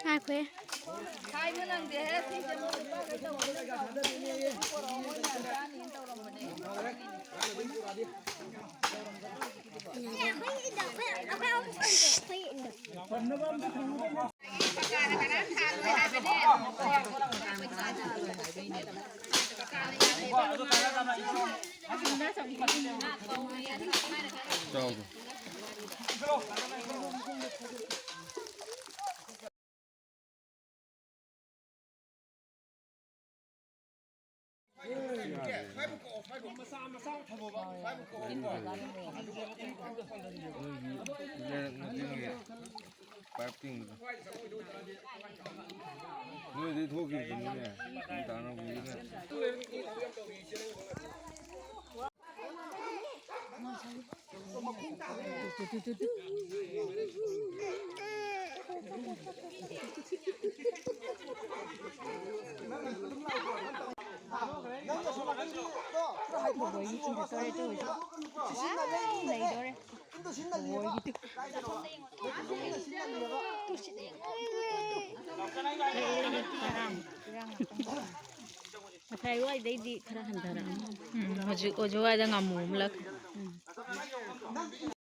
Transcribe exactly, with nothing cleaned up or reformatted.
ꯉꯥꯏꯈꯣꯍꯦ꯫ ꯍꯥꯏꯕ ꯅꯪꯗꯦꯍꯦ, ꯁꯤꯁꯦ ꯃꯣꯏ ꯅꯨꯄꯥꯈꯩ ꯇꯧꯕꯅꯦ꯫ ꯄꯣꯔꯛꯑꯣ, ꯃꯣꯏ ꯌꯥꯝ ꯆꯥꯅꯤꯅ ꯇꯧꯔꯝꯕꯅꯦ꯫ ꯅꯣꯏꯗꯩ ꯊꯣꯛꯈꯤꯕꯗꯨꯅꯤꯅꯦ꯫ ꯇꯥꯟꯅꯕꯤꯗꯨꯅ꯫ ꯕꯣꯕꯣꯏꯒꯤ ꯆꯤꯡꯈꯠꯇꯣꯔꯦ ꯇꯧꯔꯤꯁꯦ꯫ ꯋꯥꯎ, ꯅꯩꯗꯣꯔꯦ꯫ ꯕꯣꯕꯣꯏꯒꯤꯗꯤ꯫ ꯉꯁꯥꯏ ꯋꯥꯏꯗꯩꯗꯤ ꯈꯔ ꯍꯟꯊꯔꯛꯑꯅꯤ꯫ ꯎꯝ, ꯍꯧꯖꯤꯛ, ꯍꯧꯖꯤꯛ ꯋꯥꯏꯗ ꯉꯥꯃꯨ ꯑꯃ ꯂꯛ-, ꯎꯝ꯫